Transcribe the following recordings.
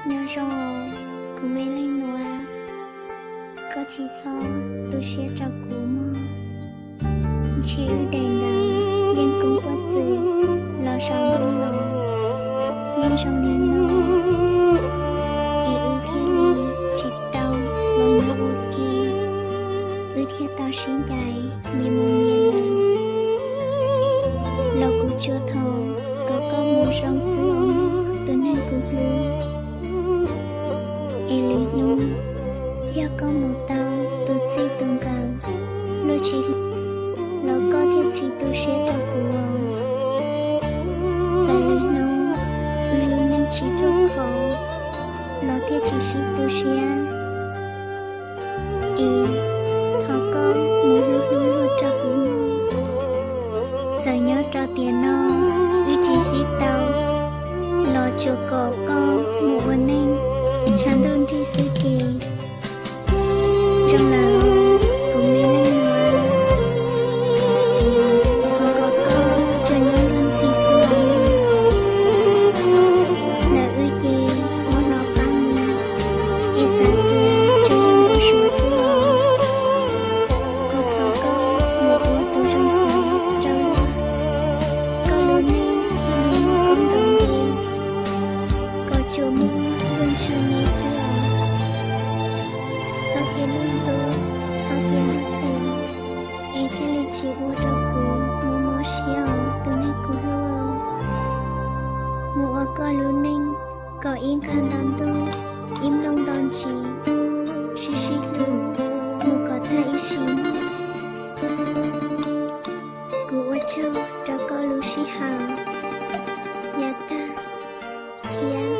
Nyob zoo os, kuv me leej nuav, koj tsis txhob tu siab rau kuv mog. Ntshe wb daim ntawv yeej koob pob txwm los saum ntuj los, yeej zoo li no, es wb thiaj li tsis tau los nyob ua ke, wb thiaj tau sib ncaim nyias mus nyias lawm. Los kuv tsuas thov kom koj mus zoo xwb os, tus neeg kuv hlub. Es lwm hnub yog koj mus tau tus txij tus nkawm luag tsis hlub, los koj thiaj tsis tu siab rau kuv os. Txawm lwm hnub wb lub neej tsis ruaj khov, los thiaj tsis sib tu siab. Es thov koj mus hlub hlub luag rau kuv mog. Txawm nyob rau tiam no wb tsis sib tau, los tsuas kom koj mus ua neej tshav ntuj nrig xwb ces zoo lawm, kuv me leej nuav. Thov kom koj tsuas nyob luag ntxhi xwb os. Ntawm wb ces muab hnov qab mus, es xav tias tsuas yog npau suav xwb os. Kuv thov koj mus ua tus zoo xwb rau luag, koj lub neej thiaj li muaj koob ntoov npe, kom tsuas muaj luag ntshaw me xwb os. Txhob cia luag ntxub, txhob cia luag txhawj, es thiaj li tsis ua rau kuv mob mob siab os, tus neeg kuv hlub. Mus ua koj lub neej kom ib nqag nto ntuj, ib nplooj nto ntsis, sib sib hlub mus kom tag ib sim. Kuv ua tsaug rau koj lub sij hawm yav tag, thiab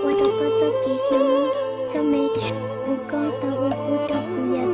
ua rau koj txoj kev hlub, txoj me uas koj tau ua pub rau kuv yav